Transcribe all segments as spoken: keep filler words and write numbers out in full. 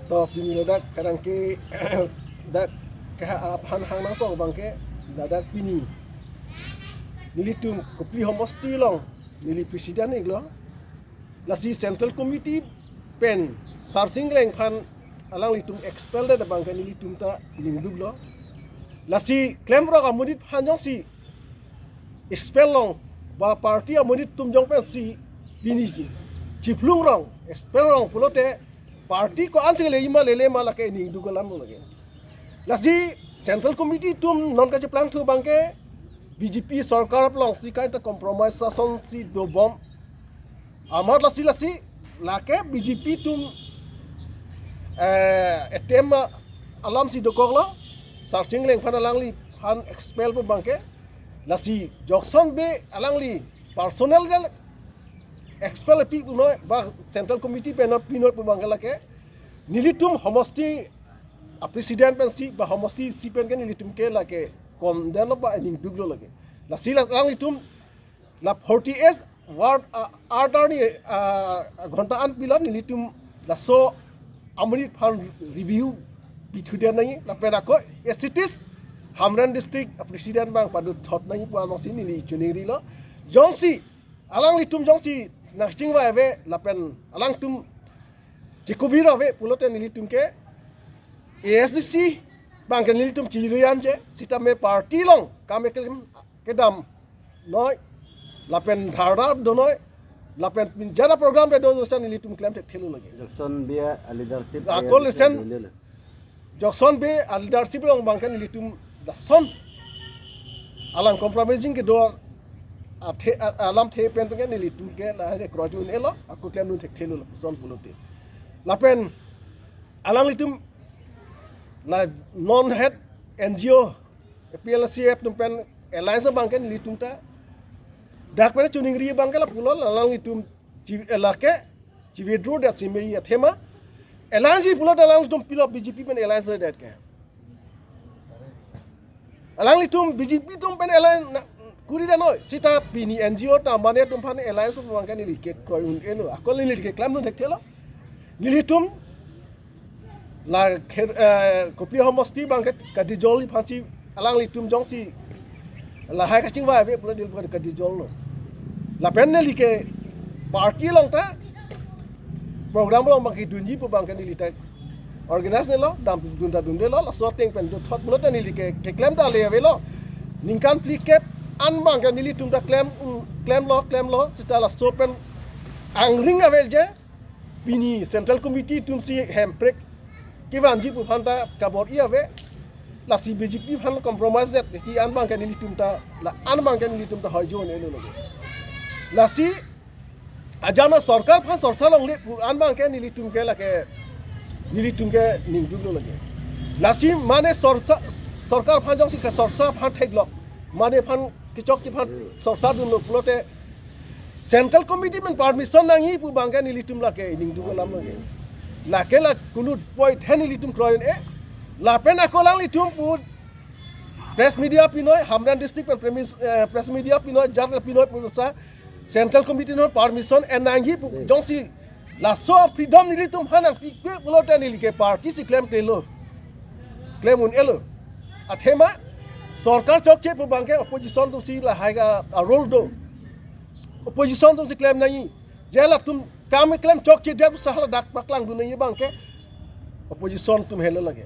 To pini ladak kadang ke dak ke ha aphan hang nangkok abang ke ladak pini nelitum Kopili homosti along neli president iklo. Lasi Central Committee pen Sarsing Engleng aphan alanglitum expel det abang ke nelitum ta ningduklo. Lasi klemrok amonit aphan jongsi expel long ba party amonit atum jong pensi pini ji chiphlung rong expel rong pulote party ko-an si lele ma lele ma lake ningduk alam lake. Lasi Central Committee atum non kacheplangthu abang ke B J P sorkar alongsi kaita compromise asonsi dobom. Amat lasi lasi lake B J P atum eh, etem alamsi dokoklo. Sarsing Engleng aphan alangliphan expel pu abang ke. Lasi Jokson Bey alangli personal jal expel pi punoi ba Central Committee pen pinoi pu abang ke lake. Nelitum homosti a president pensi ba homosti si pen ke nelitum ke lake condemn lo ba ningduklo lake. Lasi la alanglitum la forty-eight ward, ah, order ni, ah, ghonta an pilon nelitum laso amonit aphan review pithu den nangji lapen ako as it is Hamren district president abang paduthot nangji pu ansi neli chiningrilo. Jongsi alanglitum jongsi nangchingvai ave lapen alangtum chikubir ave pulote nelitum ke A S D C abang ke nelitum chirian je sitame party along kam eklem kedam noi lapen dharna donoi lapen pinjara program pe do dosa nelitum klem thekthelo lake. Jokson Bey a leadership Ako lesen Jokson Bey a leadership along abang ke nelitum lason alang compromising kedo athe a- alamthe pen pen ke nelitum ke la de kroidun-elo ako klemdun thekthelo lapuson pulote. Lapen alanglitum la non head N G O A P L C F atum pen alliance abang ke nelitum ta dak pen chiningri abang ke lapulo alanglitum chi- eh, lake chi withdraw det si me athema alliance pulo alanglitum pilo B J P pen alliance det ke. Alanglitum B J P atum pen alliance na- kuri det noi sita pini N G O ta mane atum aphan alliance abang ke neli ke kroidun-elo ako neli ke klemdun thekthelo. Nelitum la kher- eh, Kopili homosti abang ke kadijol aphansi alanglitum jongsi lahai kachingvai ave pulo dil kadijollo. Lapen neli ke party along ta program along abang ke dunji pu abang ke neli ta organize nelo dam dun ta dundelo laso ateng pen dothot pulote neli ke keklem ta le avelo. Ningkan phlikep an abang ke nelitum ta klem um, klemlo klemlo sita laso pen angring ave je pini Central Committee atumsi hemprek kevanji pu aphan ta kabor-i ave. Lasi B J P aphan compromise det ti an abang ke nelitum ta la an abang ke nelitum ta hoijon-elo lake. Lasi ajana sorkar aphan sorsa longle pu an abang ke nelitum ke lake nelitum ke ningduklo lake. Lasi mane sorsa sorkar aphan jongsi ke sorsa aphan theklok mane aphan kechokche aphan sorsa dunlo pulote Central Committee pen permission nangji pu abang ke nelitum lake ningduk alam lake. Lake la kunu point he nelitum kroidun-e. Lapen ako alanglitum pu press media pinoi Hamren district pen premis- eh, press media pinoi jat la pinoi pu sa Central Committee non permission en nangji pu jongsi laso freedom nelitum aphan nangpikpe pulote neli ke party si klemthelo. Klemdun-elo. Athema sorkar chokche pu abang ke opposition atumsi lahai ka a role do. Opposition atumsi klem nangji. Je latum kam klem chokche det sa ladak paklangdun nangji abang ke opposition atum helo lake.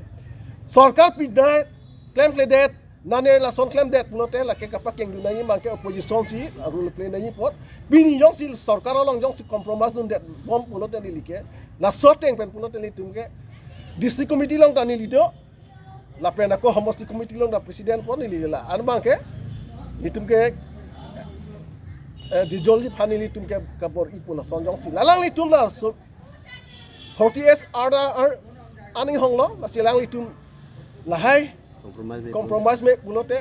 Sorkar pidet klemkledet mane lason klemdet pulote lake kapakengdun nangji abang ke opposition si a role play nangji apot. Pini jongsi sorkar along jongsi compromise dundet bom pulote neli ke laso ateng pen pulote nelitum ke district committee along ta neli do. Lapen ako homosti committee along ta president pu neli la an abang ke nelitum ke eh, dijolji aphan nelitum ke kabor-i pu lason jongsi la alanglitum laso forty-eight order ar- aning honglo lasi alanglitum lahai compromise me compromise me pulote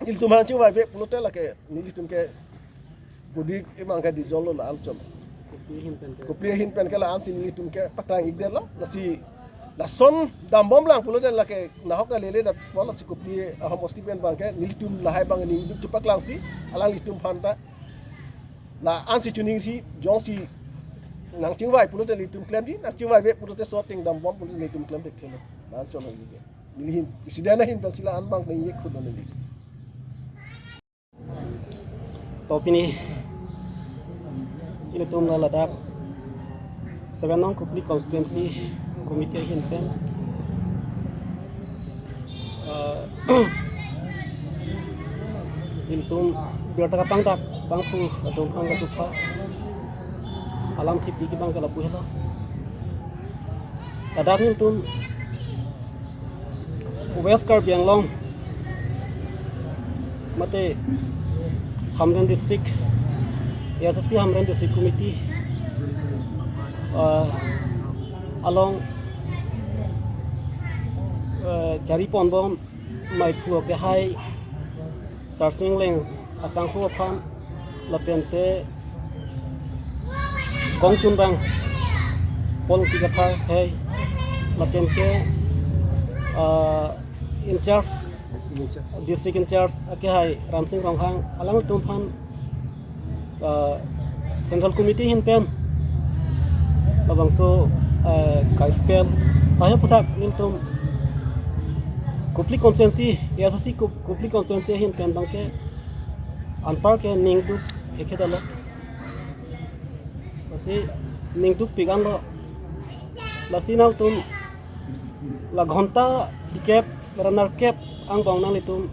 nelitum aphan chingvai ave pulote lake nelitum ke budi abang ke dijollo la an chom. Kopili ahin pen ke la ansi nelitum ke paklang-ikdetlo lasi lason dambomlang pulote lake nahok ta lele det pu lasi Kopili ahomosti pen abang ke nelitum lahai abang ningduk chepaklangsi alanglitum aphan ta la ansi chiningsi jongsi Nangchingvai pulote nelitum klemji, nangchingvaive pulote so ateng dambom pulote nelitum klem thekthelo. Nang cholo neli ke. Neli ahin, isi dana ahin pensi la-an abang pen ye khut lo neli. To pini ilitum la ladak seven nong Kopili Constituency Committee ahin pen, eh, ilitum birta kapangdak bangphu atum aphan kachupha alam thip pi ke bang ke lapu helo. Ladak nelitum West Karbi Anglong mate Hamren District, A S D C Hamren District Committee, uh, along, uh, jari ponbom maiphu akehai Sarsing Engleng asangho aphan, lapen te kongchunbang Paul Ingti Kathar hei, lapen te, ah, in charge, district in charge akehai Ramsing Ronghang, alangtum aphan, ah, Central Committee ahin pen labangso, ah, gospel lahei aphuthak nelitum Kopili constituency, A S D C Kop-, Kopili constituency ahin pen bang ke anpar ke ningduk thekthe dalo. Lasi ningduk pik anlo. Lasi nangtum la ghonta phlikep ra nerkep angbong nanglitum,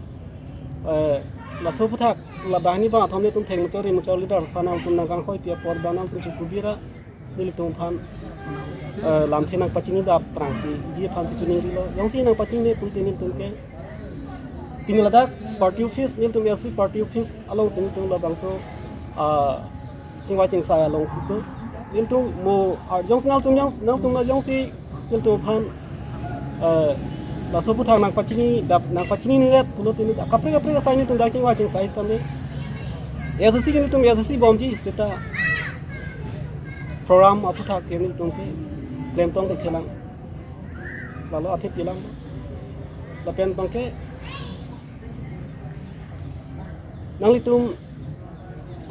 eh, laso aphuthak la banghini bangkethom nelitum thengmuchot rimuchot leader aphan nangtum nangkangkhoipi apot bang nangtum chikubi ra nelitum aphan, eh, lamthe nangpachini dap prangsi, ji aphansi chiningrilo. Jongsi nangpachini pulote nelitum ke pini ladak party office, nelitum A S D C party office alongsi nelitum labangso, ah, chingvai chingsai alongsi tu. Nelitum mo, ah, jongsi nangtum jong, nangtum jongsi nelitum aphan, eh, laso aphuthak nangpachini dap, nangpachini nilet pulote nelitum kaprek kaprek asai nelitum dak chingvai chingsai setame. A S D C ke nelitum A S D C bomji seta program aphuthak ke nelitum ke klemtong ke thelang. Lalo athe pilang. Lapen bang ke nanglitum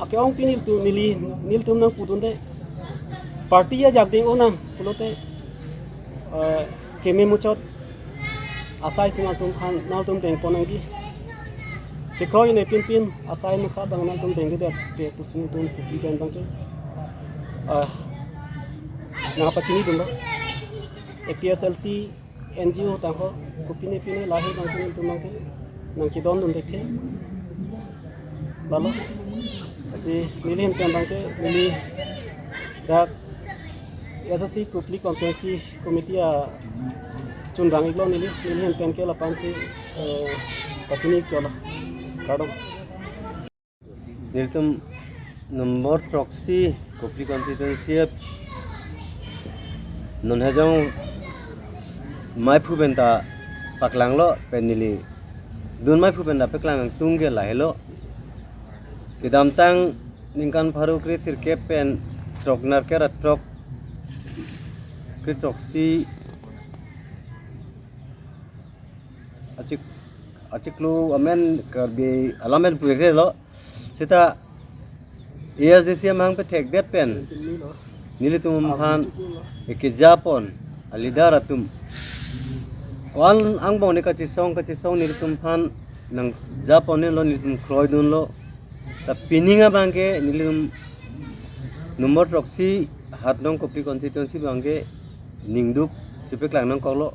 ake-ong pi nelitum, neli, nelitum nangpudunde. Party ajak ding onang pulote, eh, keme muchot asai si nangtum aphan, nangtum dengpon nangji. Chekroi ne pinpin asai mukha bang nangtum dengdedet te pusi nelitum Kopili pen bang ke, eh, nangpachinidunlo. A P H L C, N G O tangho, kopine pine lahei bang ke nelitum bang ke nangchedondun thekthe. Lalo, lasi neli ahin pen bang ke, neli dak A S D C Kopili Constituency Committee achunbang iklo neli, neli ahin pen ke lapu-ansi, eh, pachini ikchotlo. Kardom. Nelitum number throksi Kopili constituency non hajong maiphu penta paklanglo pen neli dun maiphu penta paklang tung ke lahelo. Kedamtang ningkan pharo kre sirkep pen throk nerkep ra throk kre throksi achik-, achiklo amen Karbi alam pen puirelo. Seta A S D C amahang pethekdet pen nelitum aphan ekejapon a leader atum ko-an angbong ne kachesong kachesong nelitum aphan nangjapon nelo, nelitum kroidunlo. Ta pining abang ke nelitum number throksi Hatnong Kopili constituency bang ke ningduk chepaklang nangkoklo.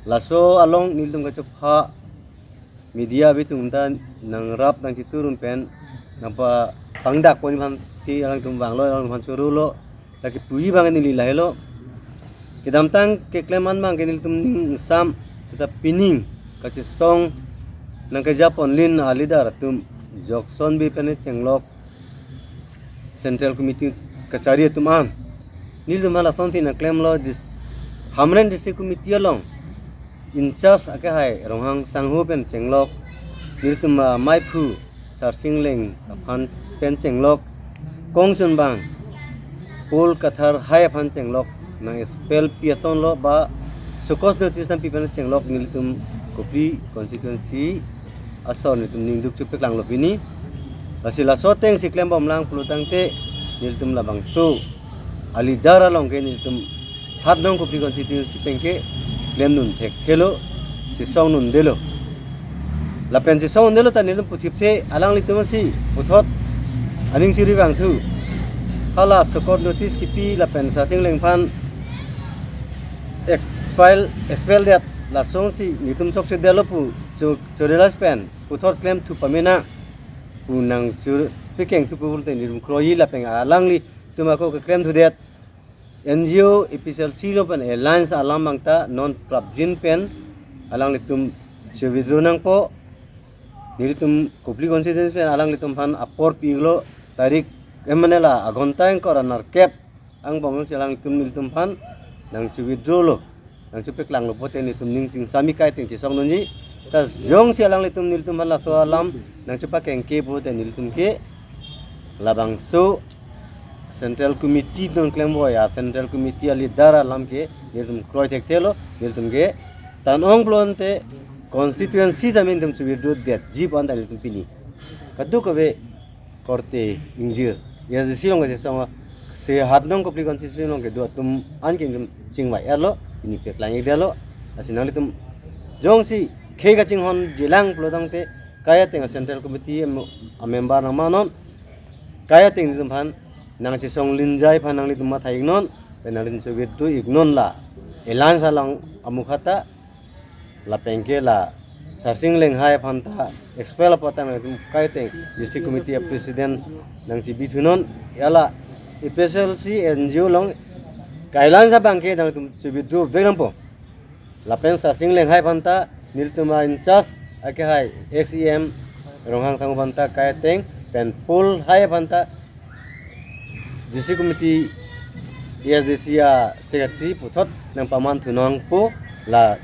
Laso along nelitum kachepha media abitung ta nangrap nangchiturun pen nangpapangdakpon aphan si alangtum vanglo, alangtum aphan chorolo. Lake puji bang neli lahelo. Kedamtang keklem an bang ke nelitum ning ingsam seta pining kachesong nangkejapon lin a leader atum Jokson Bey pen chenglok Central Committee kachari atum an. Nelitum hala sonsi nangklemlo dis-, Hamren District Committee along in charge akehai Ronghang Sangho pen chenglok, nelitum, ah, maiphu Sarsing Engleng aphan pen chenglok, kongchunbang Paul Kathar hai aphan chenglok, nang spell pi asonlo ba sokos notice nangpi pen chenglok nelitum Kopili constituency ason nelitum ningduk chepaklanglo pini. Lasi laso atengsi klembomlang pulotangte nelitum labangso a leader along ke nelitum Hat Nong Kopili constituency pen ke klemdun thekthelo, chesongdundelo. Lapen chesongdundelo ta nelitum puthipthe alanglitum si puthot aning chirivangthu. Hala short notice kipi lapen Sarsing Engleng aphan expel, expel det, lasonsi nelitum chokchedetlo pu cho-, chorelas pen puthot klemthu pamena pu nangchepakengthu pu pulote nelitum kroiji lapen alanglitum ako keklemthudet N G O, A P H L C along pen alliance alam abang ta non prapjin pen alanglitum che-withdraw nangpo. Nelitum Kopili constituency pen alanglitum aphan apor pi-iklo, tarik, eh, mane la aghonta ingkoi ra nerkep angbong si alanglitum nelitum aphan nangche-withdraw lo, nangchepaklanglo pulote nelitum ning chingsam-ik, kaiteng chesongdunji. Ta jongsi alanglitum nelitum aphan laso alam nangchepakengke pulote nelitum ke labangso Central Committee nangklemvoi a Central Committee a leader alam ke nelitum kroi thekthelo, nelitum ke tan-ong pulote constituency tame nelitum che-withdraw detji pu anta nelitum pini kadokave korte ingjir, A S D C along kachesong, se Hat Nong Kopili constituency along kedo atum an ke nelitum chingvai-etlo, pini paklang-ikdetlo. Lasi nanglitum jongsi khei kachinghonjilang pulo tangte, kai ateng a Central Committee a mem-, a member nangmanon, kai ateng nelitum aphan nangchesonglinjai aphan nanglitum matha-iknon, pen nanglitum che-withdraw-iknon la alliance along amukha ta, lapen ke la Sarsing Engleng hai aphan ta expel apot ta nangtum kaiteng District Committee a President nangchebithunon, hala A P H L C N G O along guidelines abang ke nangtum che-withdraw-vek nangpo. Lapen Sarsing Engleng hai aphan ta nelitum a in-charge akehai ex E M Ronghang Sangho aphan ta kaiteng, pen Paul hai aphan ta District Committee A S D C a Secretary puthot nangpamanthunangpo, la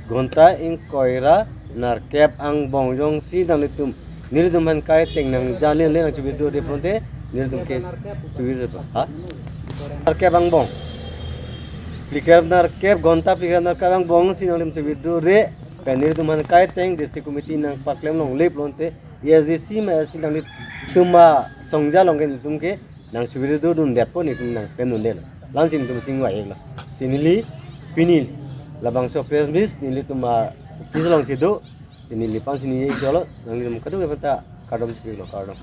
ghonta ingkoi ra nerkep angbong jongsi nanglitum, nelitum aphan kaiteng nangjanle nangche-withdraw-de pulote nelitum ke che-withdraw-po. Ha? Nerkep angbong. Phlikep nerkep, ghonta phlikep nerkep angbong si nanglitum che-withdraw-re, pen nelitum aphan kaiteng District Committee nangpaklem longle pulote A S D C ma A S D C nanglitum asongja along ke nelitum ke nangche-withdraw-dundetpo, nelitum nangklemdundelo. La-ansi nelitum chingvai-iklo. Si neli pini labangso press meet nelitum a office along chedo, si neli aphan si neli cholo, nanglitum kadokave aphan ta kardom chepilo, kardom.